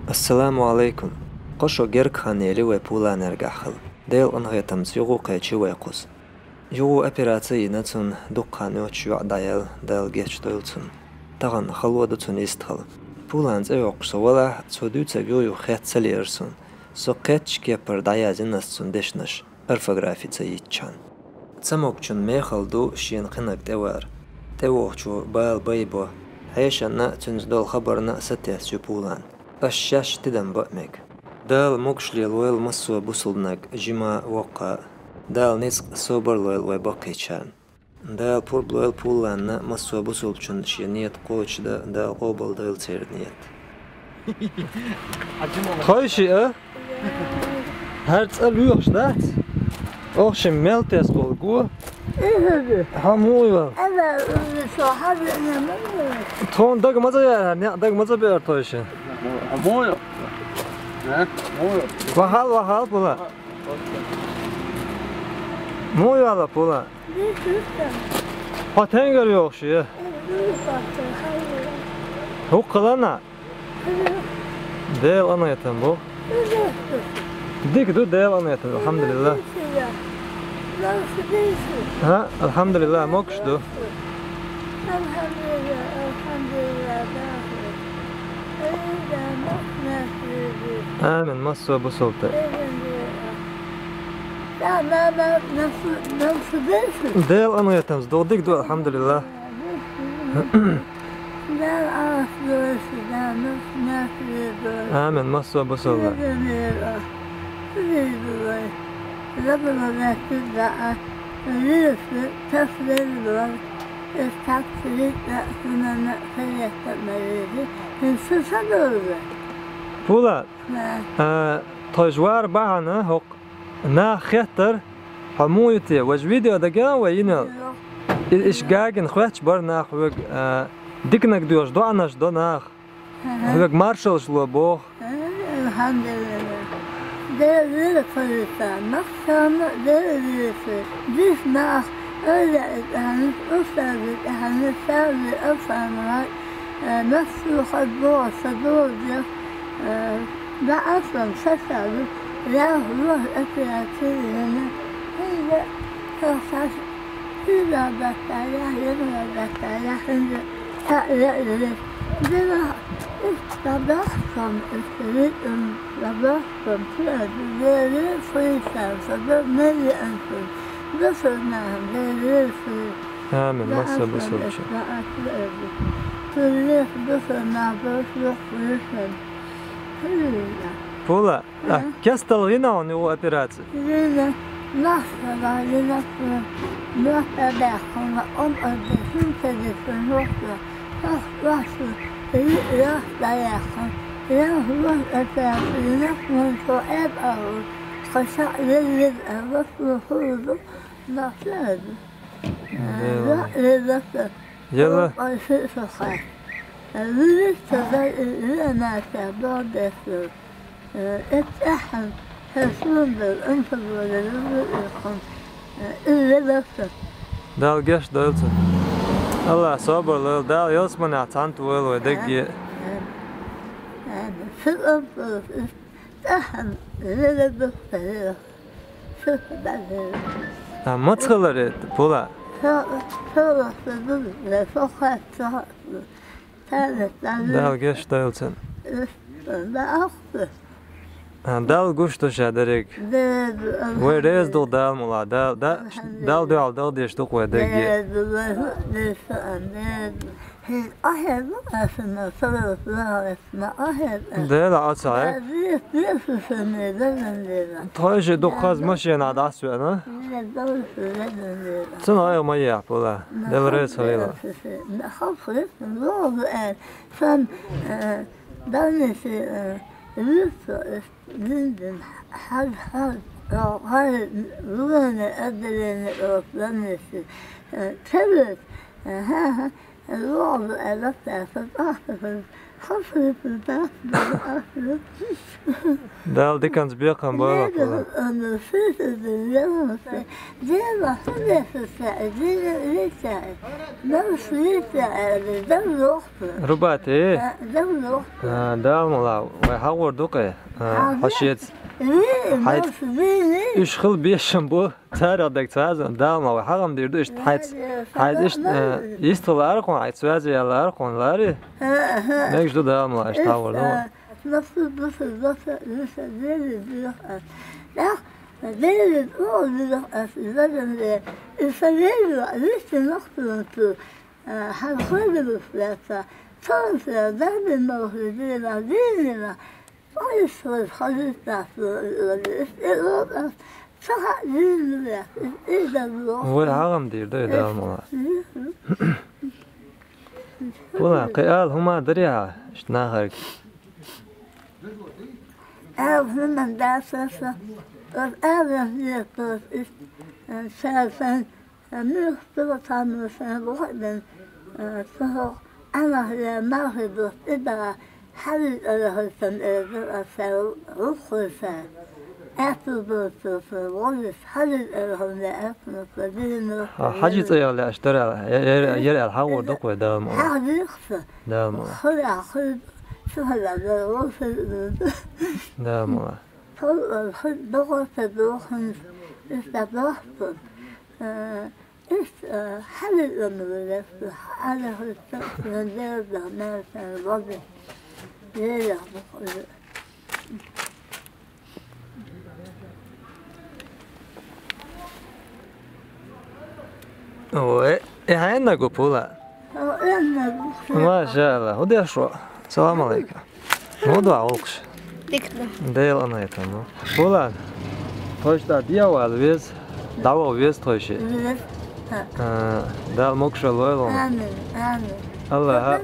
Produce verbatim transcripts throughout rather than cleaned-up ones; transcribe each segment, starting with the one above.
Ассаламу алайкум. Кхо шо герга хан ели вай Пуланергахь хала. Дела къинхетамца юху кхечи вай кхуза. Юху операци йина цунна, дукха хан йоццуш йоӀ дӀаяьлла, Дала гечдойла цунна. Тахан хало ду цунна йистхила. Пулан цӀи йоккхуш со валахь, цо дуьйцар юх-юха хетта ца лиира суна. Со кхеттачу кепара дӀаяздина ас цунна дешнаш, орфографи ца йитчхьана. Ца могучун мехала ду шена кхинаг тӀевар. ТӀевогӀучо бала байбо. Хьешанна а, цуьнца долу хабарна а сатесна ю Пулан. Аш шаьш тидам бан а мега. Дала могуш лелойла массо а бусулбаниг, жима а, воккха а. Дала ницкъ, собар лойла вай баккхийчарна. Дала пурба лойла Пуланна, массо а бусулбачунна шен ният кхочушдан, Дала къобалдойла церан ният. Тхойши а? ХӀара цӀа лоьхуш дац? Оха шин мел тесна болу го? Иза ду. Хьан муха йолу? Ала, со хьан веана ма веана. Тхуна дага ма ца яра, хӀара некъ дага ма ца беара тхойши? Хьан муха йо? А? Муха йо? Вахал, вахал, Пула. Муха йолу, Пула? Хьо тенгара йогӀуш ю? ХӀокху лана? Дела къинхетам бу. Дика ду, Дела къинхетам, алхьамдулиллах. ХӀа, алхьамдулиллах, могуш ду. Амин, массо а бусулба. Дела къинхетамца ду, дика ду, алхьамдулиллах. Амин, массо а бусулба. Пула, а, тхойш вар бахьана хӀокху Нах хеттара, хьо муха ю те? Важа видео дагахь вай йина? И-, иш гагина хоьттуш бара нах хьоьга, а, диканиг доьхуш доӀанаш до нах. Хьоьга маршаллаш ло боху. Алхьамдулиллах. Дела веза кхоьллица, махкана Дела веза. Дис нах, ойла и тӀаьхьанаш, устази тӀаьхьанаш, сази алсамрай, а, массо а хадбо, садо деш, а, БаьӀаслан сацалуш, ял лох операци йина, хӀинца хьо саша хӀуьйла даттаяхь, яла даттаяхь, хӀинца цхьаъ яа йиш. Динах иштта дӀадахча, иштта ритм дӀадахча, ца а ду, Дела веза, сан сан ду, мел веанчун, дусар нахана Дела веза. Амин, масса бусалба чу. Цуьнан леса дусар нах долуш воккха вешан. Пула, а, кестал гӀина хьуна юха операци? Гина, массара гӀина, нохча баьхкина, къом а ду, хӀинца дисина хӀокху, хӀокху бахьана, риъ йохк дӀаяьккхина, ял хӀума операци гӀина, хӀунда тхо Ӏеба агӀор, тхо шаъ леллиг а, васло хӀума ду, нохча а ду. Дела. Яла. ВуьрхӀитта дай и веана цара догӀу деш ду. Э, эццахьан хьешан дара, амма ца догӀу дара, вуьрхӀитта. Э, и веана ца. Дала гечдойла цунна. Аллах собар лойла, Дала ялсаманехь цхьаьна войла вай дегге. Амин. Амин. Шу амма ца, тӀаьхьан веана ду, А, маца хилар и, Пула? Дала гечдойла цунна. А, Далла гуш ду ша дерриг. Вай реза ду Дала мула, Дала, да-, Дала дуьхьал дала дезаш ду-кх вай дерриге. ХӀинца ахьа ма асана, салават ма ахьа. Дела, Ӏа ца хьаьг. Дела, Дела, Дела, Дела. Тхойши дуккхаза машенахь дӀасавеана. Дела, Дела, Дела, Дела. Цунна айхьа ма ехьа, Пула. Дела реза хуьлийла. Нахал хуьлийла, лозу аьлла. Сан, э, больнице, э, вуьйцу, э, дин-дин, хьаж-хьаж, э, гӀай, лугӀане, отделение, э, больнице, э, ца вуьйцу, э, хӀа-хӀа. Дала диканца бекхам бойла хьуна. Рубати? А, Дала мала, вай хьагӀур ду-кх. А, хьо шеца. Хьайца. Уьш хила безам бу. Царех дерг ца хеза, Дала мала, вай хьагӀам дийр ду иштта хьайца. Хьайца иштта, э, йистхила ара хьуна, хьайца ваьзе яла ара хьуна, лари? Мегаш ду, Дала мала, иштта хьагӀур ду. Вай хьагӀам дийр ду, Дала мала. Вала, кхин ала хӀума дарий хьа, иштта нахарга? Ала хӀума дац аса, аса ала хӀума дац, иштта, э, ша сайн, э, муьлхха цхьа ма сайн боху бен, э, ца хьо Ӏанах я, малхе доцу тӀе да, хьалил ара хӀуьттан эр дар аса, руххой сайн. Аьтту доцу сан, вовлис хьалил ара хӀума аьтту ца дийна. Хьа-, Хьажи цӀе яла лаьаш дара, я-, я-, яра аьлла хьагӀур ду-кх вай, Дала мала. ХьагӀ дийхса. Дала мала. Хуьлу, хуьлу, ца хьала дар, вовсар ду. Дала мала. Хуьлу, хуьлу, догӀур ца доху хӀинца, иштта дохку. Э, Иштта, а, хьалил ама валарца, хьалахуьйту, ван дера да, маьрша ваби. Лелех бу кхуза. Ой, и хьенна гу пула? О, энна гу. Маша Аллах, хӀу деш ву? Салам алейкум. ХӀун ду гӀуллакхаш? Дика ду. Дела анайтан ду. Булан, тхойш тӀа дегӀ вала веза, дӀаваха веза тхойши. Веза. А, Дала могушалла лойла хьуна. Амин, амин. Аллаха.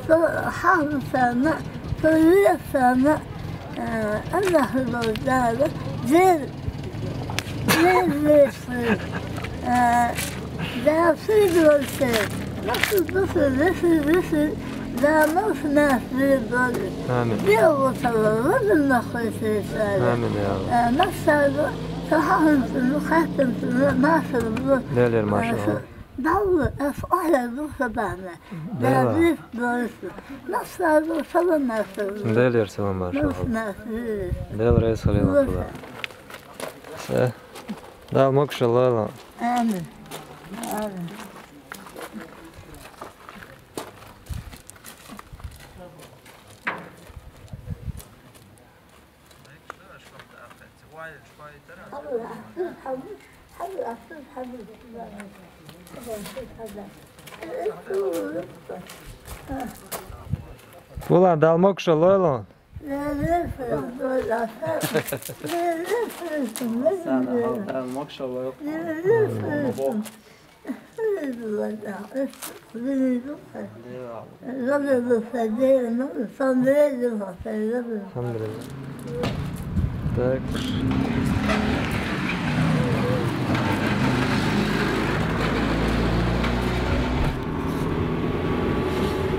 Со хьалхасарна, со везарна, а, Аллаха ло Дала, зер, зер, зер, а, Дала сий ло сер. Масал, масал, весел, весел. Амин. Амин, я Аллах. Делера салам, маша Аллах. Дела реза хуьлийла хьуна. Се. Дала могушалла лойла. Амин. Амин. Вала, Дала могушалла лойла. Дала могушалла лойла. Алхьамдулиллах. Так.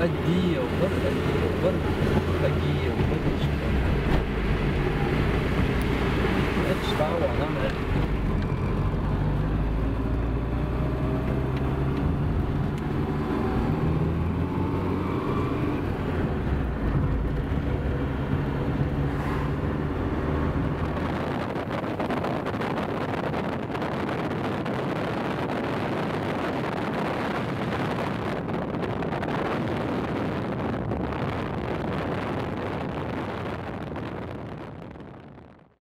Аддийов, вот Аддийов, вот Аддийов, вот. Это что, она, наверное,